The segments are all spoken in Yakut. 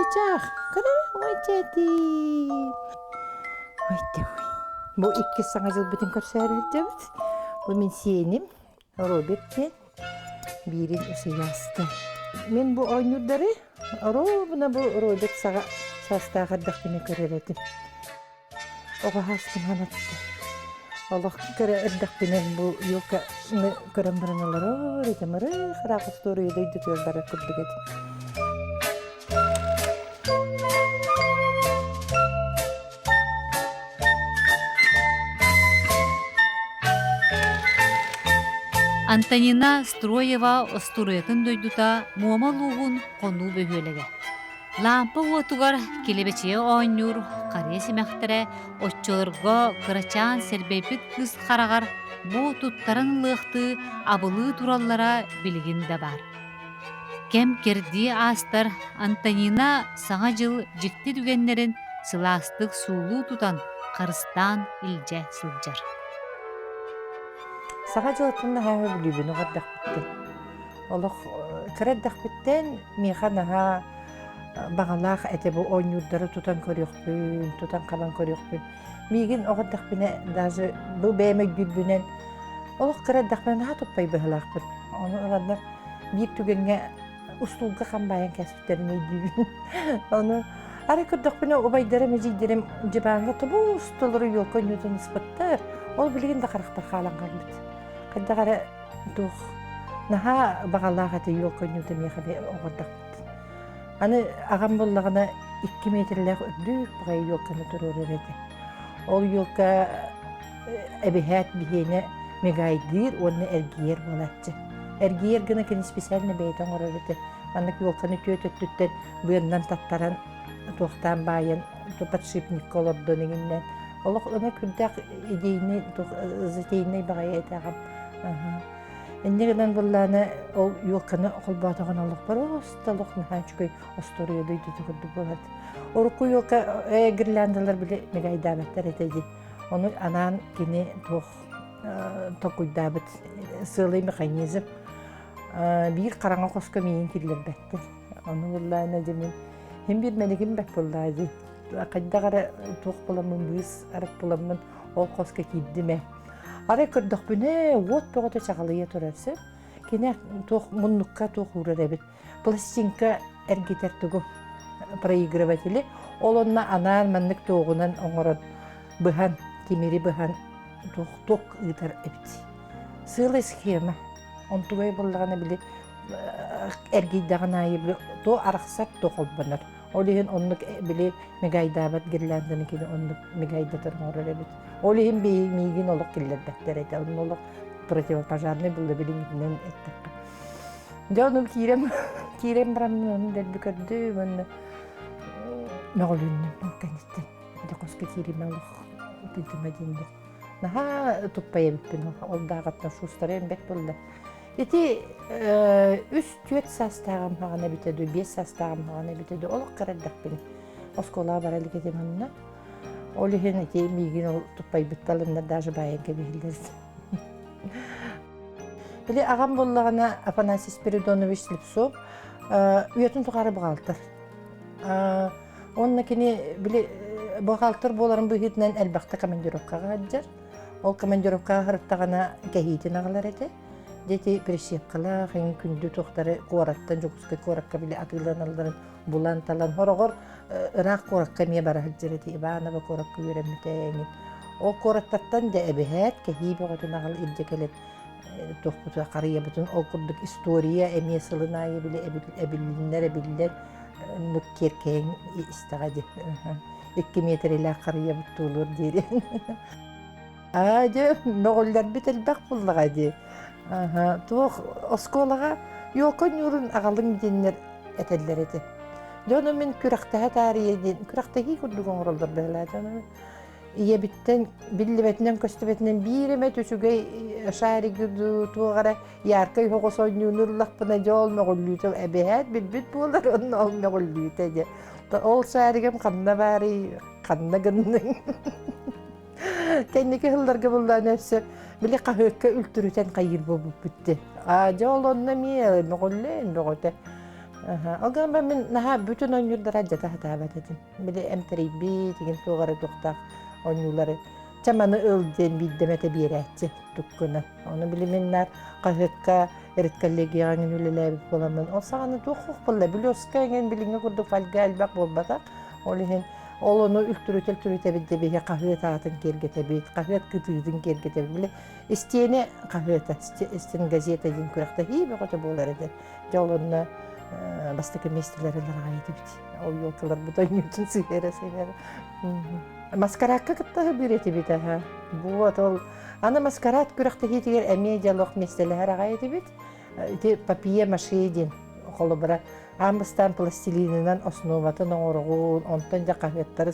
Чычаах, көрө, ой дьэти. Ой ой. Бу иккис саҥа дьылбытын көрсөөрү сылдьабыт. Бу мин сиэним Роберт диэн биирин усуйааста. Мин бу оонньуурдары оруобуна бу Роберт саҕа саастаах эрдэхпинэ көрөр этим. Оҕо сааспын санатта. Олох кыра эрдэхпинэ бу елканы көрөн баран олорор этим. Ырых-ыраах остуоруйа дойдутугар барар курдук этим. Антонина Строева остуоруйатын дойдута Муома улууһун Хонуу бөһүөлэгэ. Лаампа уотугар килэбэчийэ оонньуур харыйа симэхтэрэ оччолорго кырачаан сэрбэйбит кыыс хараҕар бу туттаран ылыахтыы абылыы тураллара билигин да баар. Кэм-кэрдии аастар Антонина Саҥа дьыл дьикти түгэннэрин сылаастык суулуу тутан, харыстаан илдьэ сылдьар. Саҥа дьылтан наһаа сөбүлүүбүн оҕордохпуттан. Олох кыра эрдэхпиттэн миэхэ наһаа баҕалаах этэ бу оонньуурдары тутан көрүөхпүн, тутан-хабан көрүөхпүн. Миигин оҕо эрдэхпинэ даже бу бэйэм өйдүүрбүнэн олох кыра эрдэхпинэ наһаа туппай быһыылаахпын. Ону ыланнар биир түгэҥҥэ устуулга хам баайан кээспиттэрин өйдүүбүн. Ону арай көрдөхпүнэ убайдарым, эдьиийдэрим дьыбааҥҥа тобус толору елка оонньуутун ыспыттар. Ол билигин да харахпар хаалан хаалбыт. Хайдах эрэ туох наһаа баҕалаах этэ елка оонньуута миэхэ оҕордохпут. Аны аҕам буоллаҕына 2 метрлээх үрдүк баҕайы елканы туруорар этэ. Ол елка эбиһээт биһиэнэ мигайдыыр уонна эргийэр буолааччы. Эргийэр гына кини специально бэйэтэ оҥорор этэ. Маннык елканы түөрт өттүттэн быаннан таттаран туохтаан баайан подшипникка олордон иҥиннэн олох ына күрдээх идейный затейный баҕайы этэ аҕам. Инньэ гынан буоллаана ол елканы холбоотоҕун олохпор оста олох наһаа үчүгэй остуоруйа дойдута курдук буолар. Урукку елка гирляндалар били мигайдаабаттар этэ дии. Ону анаан кини туох толкуйдаабыт сыалай механизм биир хараҥа хоско миигин киллэрбэттэр. Ону буоллаана дьэ мин син биир мэнигим бэт буоллаа дии. Хайдах эрэ туох буламмын быыс арыт буламмын ол хоско киирдим ээ. Арай көрдөхпүнэ уот бөҕөтө чаҕылыйа турар сөп. Кини туох муннукка туох уурар эбит. Пластинка эргитэр тугу проигрыватели ол онно анаан маннык туоҕунан оҥорон быһан тимири быһан туох туох ыытар эбит. Сыалай схема. Онтугай буоллаҕына били эргийдэҕин аайы били то арахсар, то холбонор. Ол иһин оннук били мигайдаабат гирлянданы кини оннук мигайдатар оҥорор эбит. Ол иһин миигин олох киллэрбэттэр этэ. Онно олох противопожарный булла билиҥҥитинэн эттэххэ. Дьэ ону киирэн киирэн бараммын ону дэлби көрдүм уонна мөҕүлүннүм ол кэнниттэн. Дьэ хоско кииримэ олох тыытыма диэннэр. Наһаа туппай эбиппин ол дааҕыттан шустара эмбэт буолла. Ити үс-түөрт саастааҕым хаҕана эбитэ дуу, биэс саастааҕым хаҕана эбитэ дуу, олох кыра эрдэхпинэ оскуолаҕа бара илик этим онно. Ол иһин ити миигин ол туппайбытталыннар даже баайан кэбиһиллэр. Били аҕам буоллаҕына Афанасий Спиридонович Слепцов үйэтин тухары бухгалтер. Уонна кини били бухгалтер буоларын быһыытынан элбэхтэ командировкаҕа сылдьар. Ол командировкаҕа сырыттаҕына кэһиитин аҕалар этэ. Дьэ ити прищепкалаах эҥин күндү туохтары куораттан Дьокуускай куоракка били атыыланалларын булан-талан хороҕор ыраах куоракка эмиэ бара сылдьар этэ Иваново куоракка үөрэммитэ эҥин. Ол куораттартан дьэ эбэһээт кэһии бөҕөтүн аҕал илдьэ кэлэн туохпутун харыйабытын ол курдук история эмиэ сылын аайы били эбилиннэр эбиллэр оннук киэркэйэн истэҕэ дии икки миэтэрэлээх харыйабыт туолуор диэри Аа дьэ мөҕүллэрбит элбэх буоллаҕа дии. Аһа, туох оскуолаҕа елка ньуурун аҕалыҥ диэннэр этэллэр этэ. Дьэ ону мин күрэхтэһэ таарыйа диэн күрэхтэһии курдук оҥороллор быһыылаах дьону. Ийэбиттэн биллибэтинэн-көстүбэтинэн биир эмэ үчүгэй шаригы дуу туох эрэ яркай оһоҕос оонньууну ыллахпына дьэ ол мөҕүллүүтэ эбэһээт билбит буолар онно ол мөҕүллүүтэ дьэ. Ол шаригым ханна баарый, ханна гынныҥ? Кэнники сылларга буллаан өссө били хаһыакка үлтүрүтэн хайыыр буолбуппут дии. Аа дьэ ол онно эмиэ мөҕүллэн бөҕөтө. Ол гынан баран мин наһаа бүтүн оонньуурдары алдьата сатаабат этим. Били эмтэрийбит, игин туох эрэ туохтаах оонньуулары чэ маны ыл диэн биирдэмэтэ биэрээччи туккуна. Ону били мин наар хаһыакка редколлегияҕа эҥин үлэлээбит буоламмын ол саҕана туох суох буолла блеска эҥин билиҥҥи курдук фольга элбэх буолбатах. Ол иһин ол ону үлтүрүтэ-үлтүрүтэбит да биһи хаһыат аатын киэргэтэбит, хаһыат кытыытын киэргэтэбит. Били истиэнэ хаһыата, стенгазета диэн күрэхтэһии бөҕөтө буолар этэ. Дьэ ол онно бастакы миэстэлэри ылар этибит. Ол елкаларбыт ойнуутун сыһыара-сыһыара. Маскараакка кытта биир этибит аһа. Вот ол аны маскарад күрэхтэһиитигэр эмиэ дьалох миэстэлэһэр аҕай этибит. Ити папье маше диэн холобура аан бастаан пластилинынан основатын оҥороҕун, онтон дьэ хаһыаттары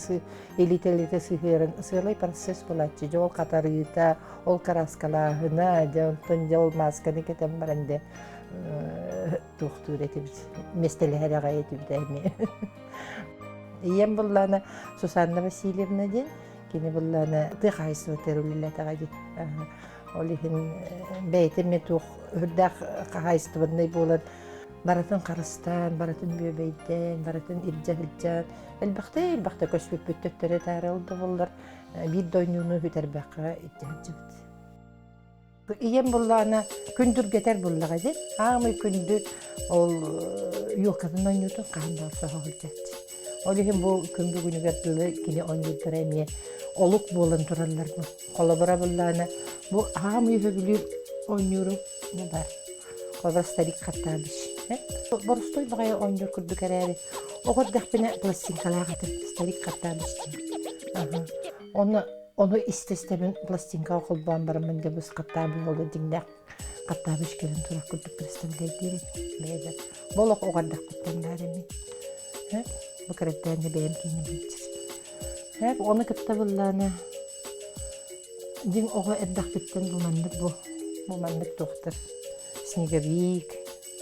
илитэ-илитэ сыһыаран сыалай процесс буолааччы. Дьэ ол хатарыыта, ол кырааскалааһына, дьэ онтон дьэ ол маасканы кэтэн баран дьэ туохтуур этибит, миэстэлэһэр аҕай этибит эмиэ. Ийэм буллаана Сусанна Васильевна диэн, кини буллаана тыа хаһаайыстыбатыгар үлэлээтэҕэ дии. Ол иһин бэйэтэ эмиэ туох үрдээх хаһаайыстыбаннай буолан барытын харыстаан, барытын бүөбэйдээн, барытын илдьэ сылдьан, элбэхтэ-элбэхтэ көспүппүт төттөрү-таары ол да буоллар биир да ойнууну бүтэрбэххэ илдьэ сылдьыбыт. Ийэм буллаҕына күндүргэтэр буллаҕа дии. Аамай күндү ол елкатын оонньуутун хаһан баар соһо сылдьааччы. Ол иһин бу күн бүгүнүгэр дылы кини оонньуурдара эмиэ олук буолан тураллар бу. Холобура буллаҕына бу аамай сөбүлүүр оонньуурум бу баар. Холобура старик Хаттабич. Боростуой баҕайы оонньуур курдук эрээри оҕо эрдэхпинэ пластинкалаах этим старик Хаттабич диэн. Ону Ону истэ-истэбин пластинкаҕа холбоон бараммын дьэ бу хаттаан буолла дьиҥнээх хаттаабыш кэлэн турар курдук представляйдиир этим бэйэбэр. Бу олох оҕо эрдэхпиттэн баар эми. Бу кыраттаан бэйэм кииним сылдьар. Ону кытта быллаана дьиҥ оҕо эрдэхпиттэн бу маннык бу бу маннык туохтар снеговик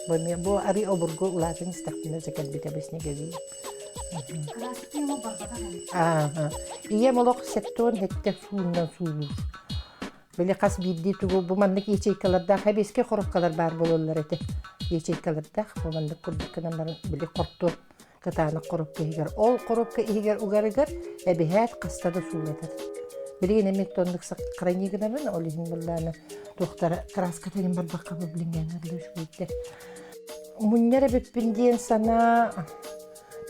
бу эмиэ бу арый обургу улаатан истэхпинэ дьэ кэлбитэ бу снеговик Ааһа. Ийэм олох сектон хэттэ сууннан суулуур. Били хас биирдии тугу бу маннык ячейкалардаах эбиэскэй коробкалар баар буолаллар этэ. Ячейкалардаах бу маннык курдук гынан баран били хортуон кытаанах коробка иһигэр. Ол коробка иһигэр угарыгар эбиһээт хаста да суулатар. Билигин эмиэ тоннук хранить гынабын, ол иһин быллааны туохтара краската иһин барбакка бу билиҥҥэ үчүгэйдэр. Мунньар эбиппин диэн санаа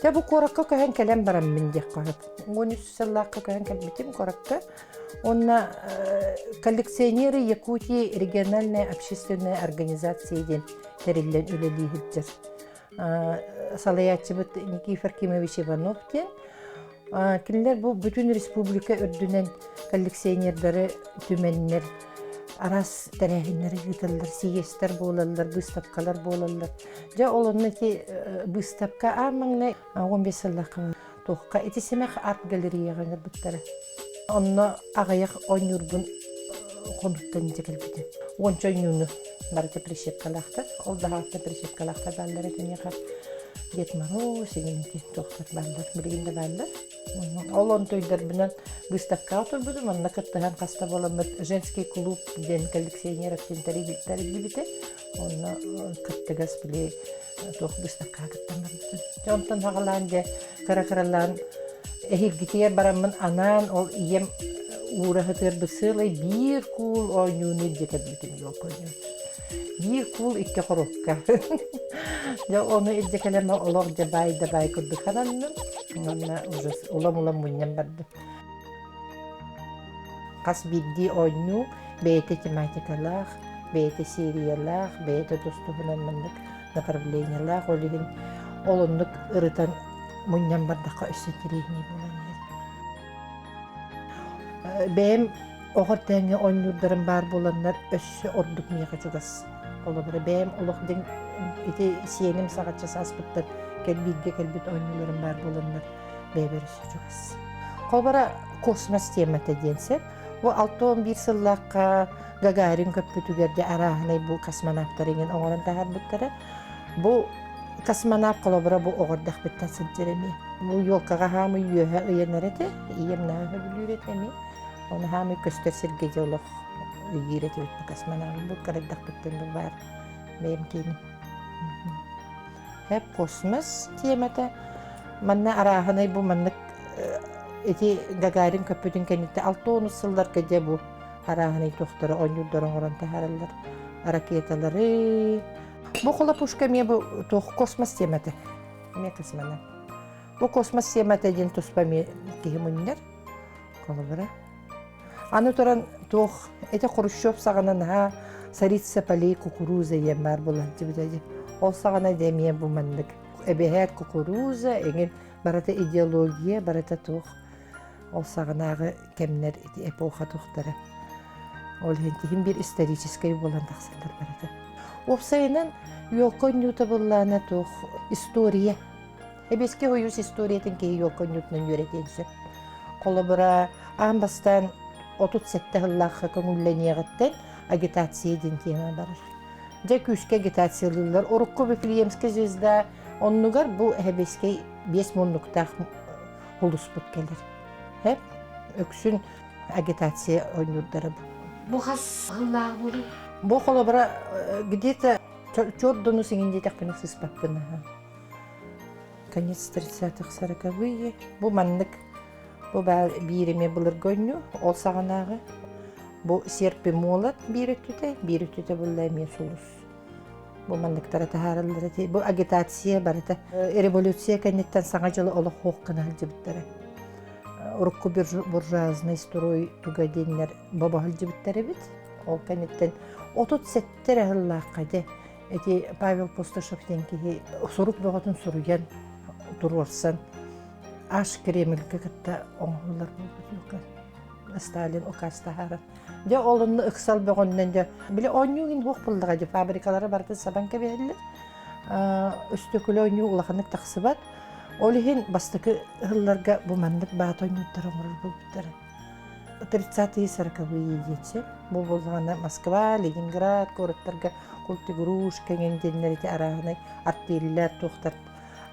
Дьэ бу куоракка көһөн кэлэн бараммын диэххэ сөп. 13 сыллаахха көһөн кэлбитим куоракка. Уонна коллекционеры Якутии региональная общественная организация диэн тэриллэн үлэлии сылдьар. Салайааччыбыт Никифор Кимович Иванов диэн. Кинилэр бу бүтүн республика үрдүнэн коллекционердары түмэннэр араас тэрээһиннэри ыыталлар, съезтэр буолаллар, быыстапкалар буолаллар. Дьэ ол онно ити быыстапка аан маҥнай 15 сыллаахха туохха ити симэх арт-галереяҕа ыҥырбыттара. Онно аҕыйах оонньуурбун хонуттан илдьэ кэлбитим. Уонча оонньууну барыта прищепкалаахтар. Ол даҕаттан прищепкалаахтар бааллар этиниэхэ Дед Мороз игин ити туохтар бааллар, билигин да бааллар. Ол онтуйдарбынан быыстапкаҕа турбутум, онно кыттыһан хаста буоламмыт женский клуб диэн коллекционеров диэн тэриллибитэ. Онно кыттыгас били туох быыстапкаҕа кыттан барбытым. Дьэ онтон саҕалаан дьэ кыра-кыралаан эһиилгитигэр бараммын анаан ол ийэм уура сытыарбыт сыалай биир куул оонньууну илдьэ кэлбитим елка оонньуут. Биир куул икки хоруопка. Дьэ ону илдьэ кэлэн олох дьэ баай да баай курдук сананным. Уонна уже улам-улам мунньан бардым. Хас биирдии оонньуу бэйэтэ тематикалаах, бэйэтэ сериялаах, бэйэтэ тус-туһунан маннык направлениелаах. Ол иһин ол оннук ырытан мунньан бардахха өссө интэриэһинэй буолан иһэр. Бэйэм оҕо тэҥҥэ оонньуурдарым баар буоланнар өссө ордук миэхэ чугас. Холобура бэйэм олох дьиҥ ити сиэним саҕачча сааспыттан кэлбииргэ кэлбит оонньууларым баар буоланнар бэйэбэр өссө чугас. Холобура космос темата диэн сөп. Бу 61 сыллаахха Гагарин көппүтүгэр дьэ арааһынай бу космонавтар иҥин оҥорон таһаарбыттара. Бу космонавт холобура бу оҕо эрдэхпиттэн сылдьар эмиэ. Бу елкаҕа хаамый үөһэ ыйанар этэ, ийэм наһаа сөбүлүүр этэ эмиэ. Ону хаамый көстөр сиргэ дьэ олох ыйыыр этибит бу космонавт. Бу кыра эрдэхпиттэн бу баар бэйэм киэним. Эп космос тиэмэтэ. Манна арааһынай бу маннык ити Гагарин көппүтүн кэнниттэн 60 сылларга дьэ бу арааһынай туохтары оонньуурдары оҥорон таһаараллар. Ракеталары. Бу хлопушка эмиэ бу туох космос тиэмэтэ. Эмиэ космонавт. Бу космос тиэмэтэ диэн туспа эмиэ киһи мунньар. Холобура. Аны туран туох ити Хрущев саҕана наһаа царица полей кукуруза диэн баар буолааччыбыта дии. Ол саҕана дьэ эмиэ бу маннык эбэһээт кукуруза эҥин барыта идеология, барыта туох ол саҕанааҕы кэмнэр ити эпоха туохтара. Ол иһин киһим биир историческай буолан тахсаллар барыта. Уопсайынан елка оонньуута буоллаана туох история Эбиэскэ Сойуус историятын киһи елка оонньуутунан үөрэтиэн сөп. Холобура, аан бастаан 37 сыллаахха көҥүллэниэҕиттэн агитация диэн тиэмэ барар. Дьэ күүскэ агитациялыыллар. Урукку Вифлеемская звезда оннугар бу Эбиэскэй биэс муннуктаах улуспут кэлэр. Хэп үксүн агитация оонньуурдара бу. Бу хас сыллаах буолуй? Бу холобура где-то чуордуну сиҥин диэтэхпинэ сыыспаппын аха. Конец 30-х сороковые. Бу маннык бу баар биир эмиэ былыргы оонньуу, ол саҕанааҕы. Бу серп и молот биир өттүтэ, биир өттүтэ булла эмиэ сулус. Бу манныктара таһаараллар эти. Бу агитация барыта. Революция кэнниттэн саҥа дьылы олох суох гына сылдьыбыттара. Урукку буржуазный строй туга диэннэр бобо сылдьыбыттар эбит. Ол кэнниттэн 37 эрэ сыллаахха дьэ Ити Павел Пустошев диэн киһи сурук бөҕөтүн суруйан, туруорсан, аш Кремльгэ кытта оҥоһуллар буолбут Сталин указ таһаарар. Дьэ ол онно ыксал бөҕөннөн дьэ били оонньуу иһин суох буоллаҕа дьэ фабрикалары барытын сабан кэбиһэллэр. Өстөкүлэ оонньуу улаханнык тахсыбат. Ол иһин бастакы ыһылларга бу маннык баата оонньууттар оҥорор буолбуттара. 30-е сороковые дети. Бу буоллаҕына Москва, Ленинград куораттарга культигрушка эҥин диэннэр ити арааһынай артиэллэр туохтар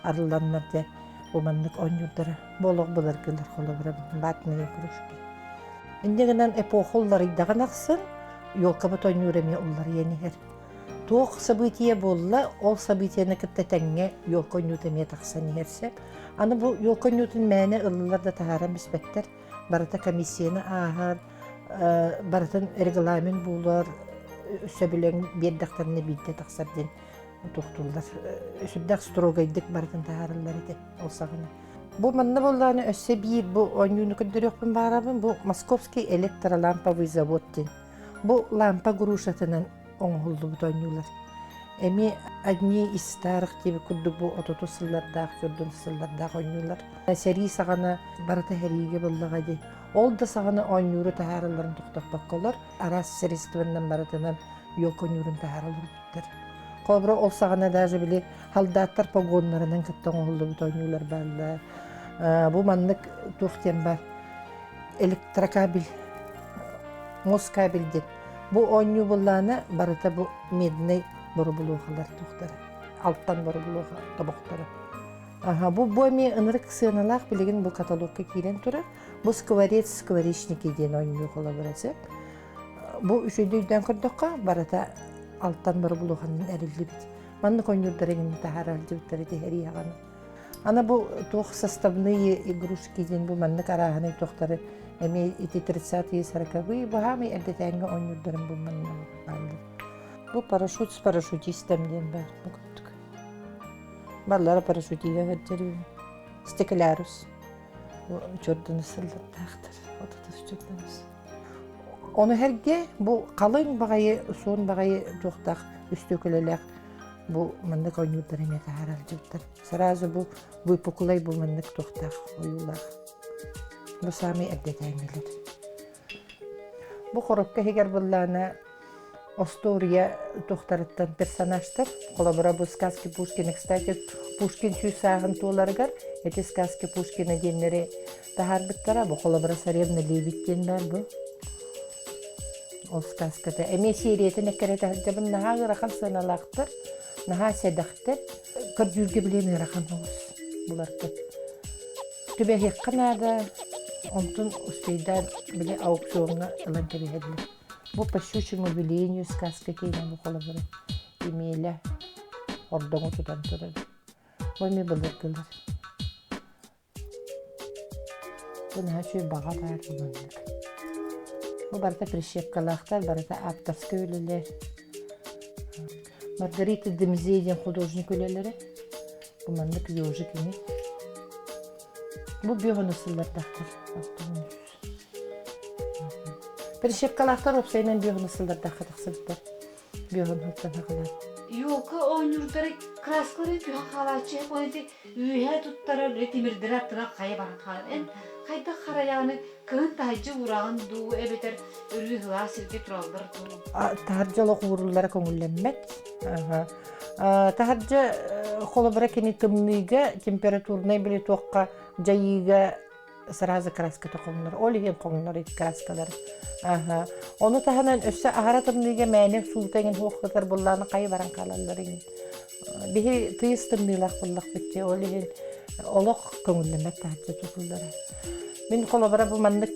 арылланнар дьэ бу маннык оонньуурдара бу олох былыргылар холобура ватные кружки. Инньэ гынан эпоха уларыйдаҕын ахсын елкабыт оонньуур эмиэ уларыйан иһэр. Туох событие буолла, ол событиены кытта тэҥҥэ елка оонньуута эмиэ тахсан иһэр сөп. Аны бу елка оонньуутун мээнэ ыллылар да таһааран биспэттэр. Барыта комиссияны ааһар, барытын регламент буолар, сөбүлэҥ биэрдэхтэринэ биирдэ тахсар диэн туохтууллар. Сүрдээх строгайдык барытын таһаараллар этэ ол саҕана. Бу манна буоллаҕына өссө биир бу оонньууну көрдөрүөхпүн баҕарабын. Бу Московский электроламповый завод диэн. Бу лампа грушатынан оҥоһуллубут оонньуулар. Эмиэ одни из старых диэбит курдук бу отутус сыллардаах, төрдүн сыллардаах оонньуулар. Сэрии саҕана барыта сэриигэ буоллаҕа дии. Ол да саҕана оонньууру таһааралларын тохтоппокколор, араас средствонан барытынан елка оонньуурун таһаара олорбуттар. Холобура, ол саҕана даже били солдаттар погоннарынан кытта оҥоһуллубут оонньуулар бааллар. Бу маннык туох диэн баар электрокабель, москабель диэн. Бу оонньуу былаана барыта бу меднэй боробулуохалар туохтара, алтан боробулуоха тобохторо. Аха, бу эмиэ ынырык сыаналаах билигин бу каталогка киирэн турар. Бу скворец скворечники диэн оонньуу холобура сөп. Бу үчүгэйдик өйдөөн көрдөххө, барыта алтан боробулуоханан эриллибит. Маннык оонньуурдары иҥин таһаара сылдьыбыттар ити эриэхэҕэ. Аны бу туох составные игрушки диэн бу маннык арааһынай туохтары эмиэ ити 30-е 40-е баһаамай эрдэтээҥҥи оонньуурдарын бу манна бааллар. Бу парашют с парашютистом диэн баар бу курдук. Баллара парашютига сылдьар стеклярус. Чордуну сыллаттаахтар. Отутус чордунус. Ону эргэ бу халыҥ баҕайы, суон баҕайы туохтаах үстүөкүлэлээх бу маннык оонньуурдар эмиэ таһаара сылдьыбыттар. Сразу бу выпуклай бу маннык туохтаах ойуулаах. Бу саамай эрдэтээҥҥилэр. Бу коробка иһигэр быллаана остуоруйа туохтарыттан персонажтар. Холобура, бу сказки Пушкина, кстати, Пушкин сүүс сааһын туоларыгар эти сказки Пушкина диэннэри таһаарбыттара. Бу холобура Царевна Лебедь диэн баар бу. Ол сказката. Эмиэ сериятын эккирэтэ сылдьабын. Наһаа ыарахан сыаналаахтар, наһаа сэдэхтэр. Көрдүүргэ билиэн ыарахан соҕус буларга. Түбэһиэххэ наада, онтун успейдаан били аукциоҥҥа ылан кэбиһэллэр. Бу по щучьему велению сказка киинэ бу холобура Емеля ордоҥу тутан турар. Бу эмиэ былыргылар. Бу наһаа үчүгэй баҕа баар бу маннык. Бу барыта прищепкалаахтар, барыта авторскай үлэлэр. Маргарита Демзей диэн художник үлэлэрэ. Бу маннык ежик ини. Бу бүөҕүн сыллардаахтар. Прищепкалаахтар уопсайынан бүөҕүн сыллардаахха тахсыбыттар. Бүөҕүн хаттан хахалаан. Елка оонньуурдары краскалары түһэн хаалааччы ити үөһэ туттарар тимирдэрэ аттынан хайа баран хаалар. Эн хайдах харайааны кыһын таһырдьа уураҕын дуу эбэтэр өрүү сылаас сиргэ тураллар дуу? Таһырдьа олох ууруллара көҥүллэммэт. Таһырдьа холобура кини тымныыга температурнай били туохха дьайыыга сразу краската хоҥнор. Ол иһин хоҥнор ити краскалар. Аха. Ону таһынан өссө аһара тымныыга мээнэ суута иҥин хуоххытар буллааны хайы баран хаалаллар иҥин. Биһи тыйыс тымныылаах буллахпыт дии, ол иһин олох көҥүллэммэт таһырдьа тутуллара. Мин холобура бу маннык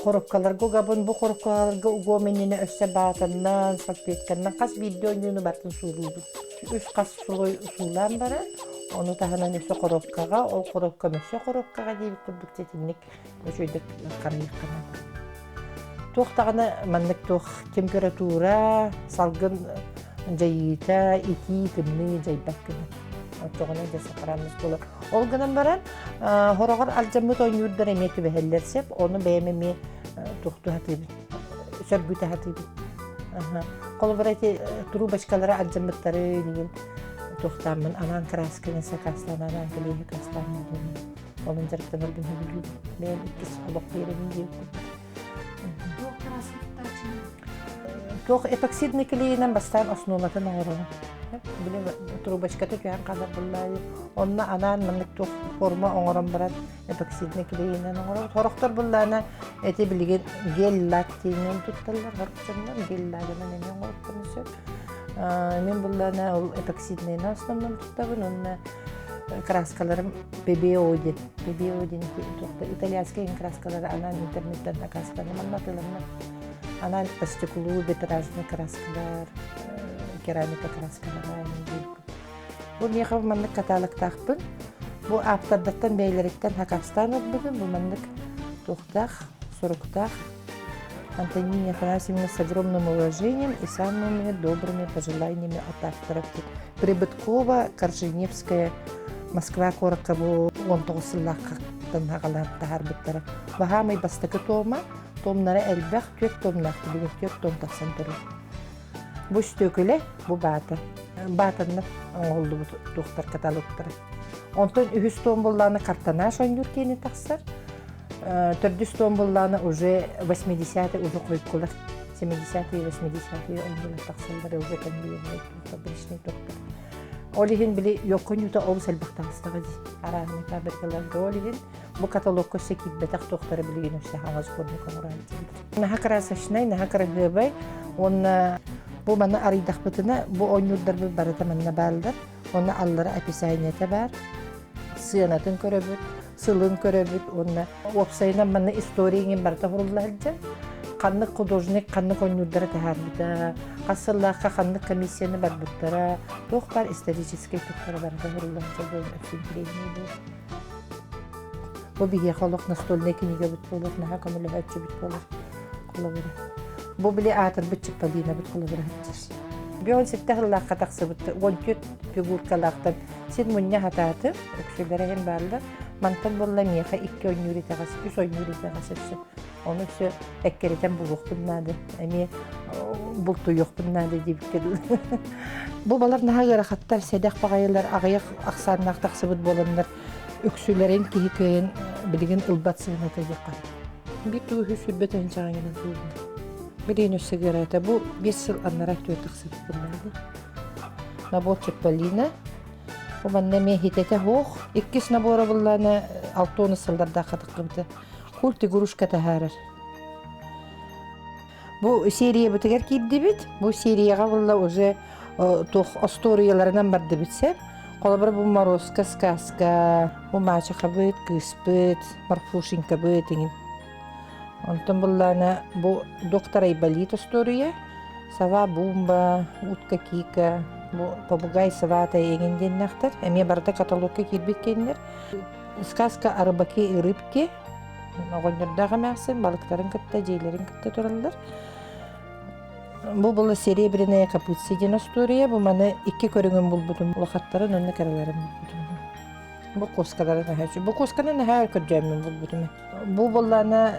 хоруопкаларга угабын, бу хоруопкаларга угуом иннинэ өссө баатаннан, салфетканнан хас биирдии ойууну барытын суулуубун. Үс хас сулуй суулаан баран, ону таһынан өссө хоруопкаҕа, ол хоруопкам өссө хоруопкаҕа диэбит курдук ситинник үчүгэйдик харайыахха наада. Туох даҕаны маннык туох температура, салгын дьайыыта, итии, тымныы дьайбат гына. Оччоҕуна дьэ сохранность буолар. Ол гынан баран, хороҕор алдьаммыт ойуурдар эмиэ түбэһэллэр сөп. Ону бэйэм эмиэ туохтуу сатыыбын, сөргүтэ сатыыбын. Холобура ити трубочкалара алдьаммыттары игин туохтааммын анаан красканы сакаастаан анаан кэлиэһи кастааммын Онон дьарыктанарбын сөбүлүүбүн. Бэйэм иккис олох биэрэбин диэбит Туох краскаттааччыный? Туох эпоксидный клейинэн бастаан основатын оҥоробун. Били трубочката түһэн хаалар буллаайы. Онно анаан маннык туох форма оҥорон баран эпоксидный клейинэн оҥоробут. Сорохтор буллаана эти билигин гель-лак диэнинэн тутталлар. Сорох гель-лагынан эмиэ оҥоруохтарын сөп. Мин буллаана ол эпоксидныйынан основном туттабын. Онно краскаларым PBO диэн PBO диэн итальянскай краскалары анаан интернеттэн акаастанным манна атыыланна анаан по стеклу витражный краскалар керамика краскалара бу миэхэ маннык каталогтаахпын бу ааптардартан бэйэлэриттэн акаастаан ылбытым бу маннык туохтаах суруктаах Антонине Афанасьевна с огромным уважением и самыми добрыми пожеланиями от авторов. Прибыткова, Корженевская, Москва куоракка бу 19 сыллаахтан аҕалан таһаарбыттара. Баһаамай бастакы тома, томнара элбэх, түөрт томнаах, билигин түөрт том тахсан турар. Бу үстүөкүлэ, бу баата. Баатаннар оҥоһуллубут туохтар каталогтара. Онтон үһүс том буллааны картонаж оонньуур киэни тахсар. Төрдүс том буллааны уже 80-е уже хойуккулар. 70-е 80-е оонньуулар тахсаллар уже конвейерный фабричный доктор. Ол иһин били йокконьута олус элбэх таҕыстаҕа дии. Арааһынай фабрикаларга ол иһин бу каталогка өссө киирбэтэх туохтара билигин өссө хаҥас сборник оҥорон Наһаа красочнай, наһаа кыраһыабай уонна бу маны арыйдахпытына бу оонньуурдарбыт барыта манна бааллар. Уонна аллара описаниета баар. Сыанатын көрөбүт, сылын көрөбүт уонна уопсайынан манна история иҥин барыта сурулла сылдьар. Ханнык художник ханнык оонньуурдары таһаарбыта, хас сыллаахха ханнык комиссияны барбыттара, туох баар историческай туохтара барыта сурулла сылдьар буолан өссө интэриэһинэй буолар. Бу биһиэхэ олох настольнай кинигэбит буолар, наһаа көмөлөһөөччүбүт буолар холобура. Бу били аатырбыт Чипполинабыт холобура сылдьар. Бион сэттэ сыллаахха тахсыбыт 14 фигуркалаахтан син мунньа хатаатым, үксүлэрэ иһин бааллар. Мантан буолла миэхэ икки ойнуур итэҕэс, үс ойнуур итэҕэс өссө. Ону өссө эккирэтэн булуохпун наада. Эмиэ бултуйуохпун наада диэбиккэ дылы. Бу балар наһаа ыарахаттар, сэдэх баҕайылар аҕыйах ахсааннаах тахсыбыт буоланнар үксүлэрин киһи кыайан билигин ылбат сыаната диэххэ. Биир тугу сүрбэ тыһыынчаҕа туолла. Билигин өссө ыараата. Бу 5 сыл аннараа өттүгэр тахсыбыт буоллаҕа. Набор Чипполина. Бу манна эмиэ хитэтэ суох. Иккис набора буллаана 6 сыллардаах хатыккыбыта. Культ игрушка таһаарар. Бу сериябытыгар киирдибит. Бу серияҕа булла уже туох остуоруйаларынан бардыбыт сөп. Холобура бу Морозко сказка, бу Мачехабыт, кыыспыт, Марфушенькабыт иҥин. Онтон буллаана бу Доктор Айболит остуоруйа, Сова Бумба, Утка Кика. Бу попугай сыбаата эҥин диэннэхтэр. Эмиэ барыта каталогка киирбит киэннэр. Сказка о рыбаке и рыбке. Оҕонньордоох эмээхсин балыктарын кытта, дьиэлэрин кытта тураллар. Бу была серебряная капуста диэн остуоруйа. Бу маны икки көрүҥүн булбутум. Улахаттарын уонна кыраларын булбутум. Бу куоскалары наһаа Бу куосканы наһаа көрдөөммүн булбутум. Бу буоллаана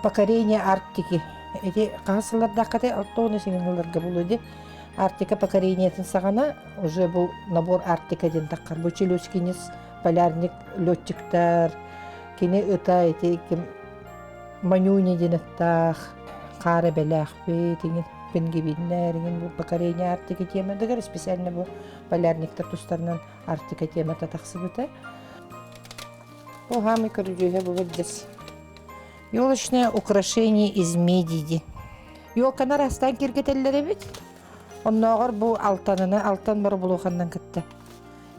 покорение Арктики. Эти хаһыс сыллардааххытай алтуона сиҥин сылларга булуо ди. Арктика покорениетын саҕана уже бу набор Арктика диэн таххар. Бу Челюскинец полярник летчиктар, кини ыта ити ким Манюня диэн ыттаах, хаара бэлээхпит, иҥин пингвиннэр, иҥин бу покорение Арктики тематыгар специально бу полярниктар тустарынан Арктика темата тахсыбыта. Бу хаамый көрүдьүөһэ бу бэрдэс. Елочное украшение из меди. Елканы арастаан киэргэтэллэр эбит. Оннооҕор бу алтанына алтан боробулуоханнан кытта.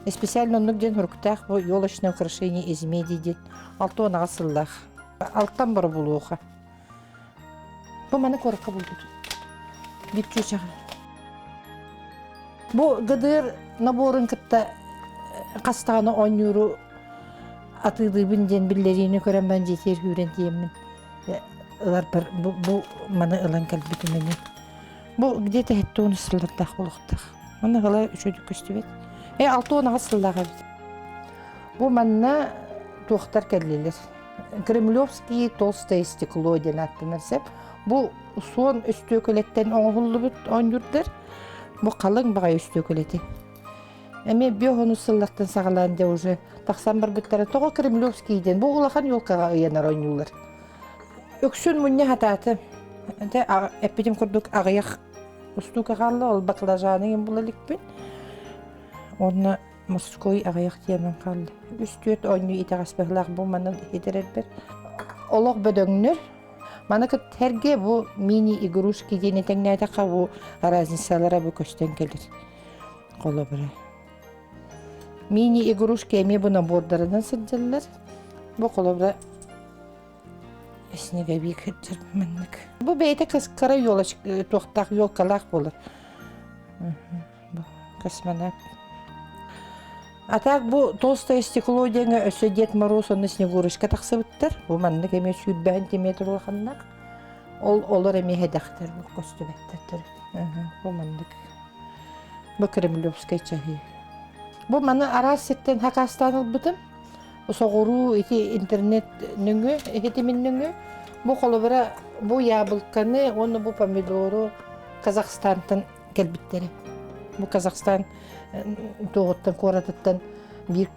Специально оннук диэн хуруктаах бу елочное украшение из меди диэн 68 сыллаах. Алтан боробулуоха. Бу маны куоракка булбут. Биир чуучаҕа. Бу ГДР наборун кытта хас даҕаны оонньууру атыылыыбын диэн биллэриини көрөн баран дьиэтигэр күүрэн тиийэммин ыларбар бу, бу маны ылан кэлбитим ини. Бу где-то 70 сыллардаах буолуохтаах. Манна ыла үчүгэй көстүбэт. Э 68 сыллаах эбит. Бу манна туохтар кэллилэр. Кремлевский толстое стекло диэн ааттанар сөп. Бу суон өстүөкүлэттэн оҥоһуллубут оонньуурдар. Бу халыҥ баҕайы өстүөкүлэти. Эмиэ биэс сыллартан саҕалаан дьэ уже тахсан барбыттара. Тоҕо Кремлевский диэн бу улахан елкаҕа ыйанар оонньуулар. Үксүн мунньа хатааты. Эппитим курдук аҕыйах устуука хаалла, ол баклажаны була иликпин. Уонна мужской аҕыйах тиэмэн хаалла. Үс-түөрт оонньуу итэҕэспэһилээх бу манан иһитэрэрбэр. Олох бөдөҥнөр. Маны кытта бу мини-игрушки диэни тэҥнээтэххэ бу разницалара бу көстөн кэлэр. Холобура. Мини-игрушки эмиэ бу набордарынан сылдьаллар. Бу холобура снеговик сылдьар маннык. Бу бэйэтэ кыра елочка туохтаах елкалаах буолар. Бу космонавт. А так бу толстое стекло диэҥҥэ өссө Дед Мороз уонна Снегурочка тахсыбыттар. Бу маннык эмиэ 20 сантиметр улаханнаах. Ол олор эмиэ сэдэхтэр бу көстүбэттэр. Бу маннык. Бу кремлевскай чаһыы. Бу маны араас сиртэн хакаастаан ылбытым. Соҕуруу ити интернет нөҥүө, иһитимин нөҥүө. Бу холобура бу яблоканы уонна бу помидору Казахстантан кэлбиттэрэ. Бу Казахстан туоҕуттан куоратыттан биир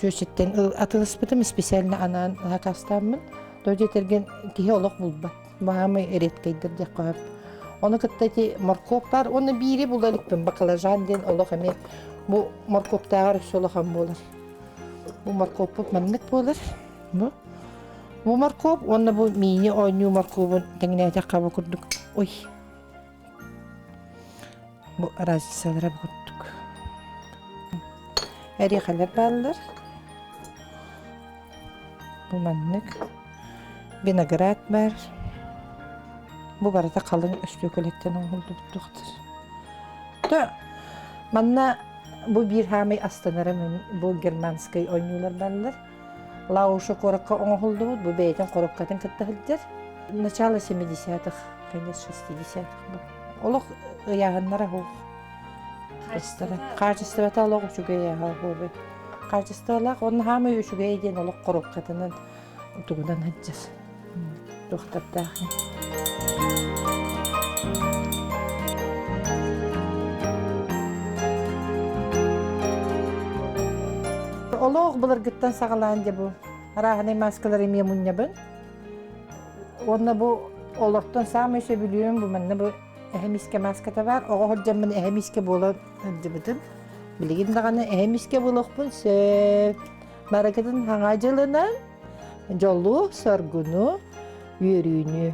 чүөчэттэн атыыласпытым специально анаан сакаастааммын. То диэтэргин киһи олох булбат. Маамай редкайдар диэххэ сөп. Ону кытта ити моркуоп баар. Уонна биири була иликпин баклажан диэн олох эмиэ бу моркуоптааҕар өссө улахан буолар. Бу моркуоппут маннык буолар. Бу бу моркуоп уонна бу миини оонньуу моркуобун тэҥнээтэххэ бу курдук. Ой Бу разницалара бу курдук. Эриэхэлэр бааллар. Бу маннык. Виноград баар. Бу барыта халыҥ өстүөкүлэттэн оҥоһуллубут То манна бу биир хаамай астынарым бу германскай оонньуулар бааллар. Лауша куоракка оҥоһуллубут, бу бэйэтин коробкатын кытта сылдьар. Начало 70-х, конец 60-х бу. Олох ыйааһыннара суох. Хаачыстыбата олох үчүгэй аһа Хаачыстыбалаах уонна хаамай үчүгэй диэн олох коробкатынан тугунан сылдьар. Туохтардаах. Олох былыргыттан саҕалаан дьэ бу арааһынай мааскалары эмиэ мунньабын. Уонна бу олортон саамай сөбүлүүрүм бу манна бу эһэм искэ мааската баар. Оҕо сылдьаммын эһэм искэ буола сылдьыбытым. Билигин даҕаны эһэм искэ буолуохпун сөп. Барыгытын хаҥа дьылынан дьолу, соргуну, үөрүүнү.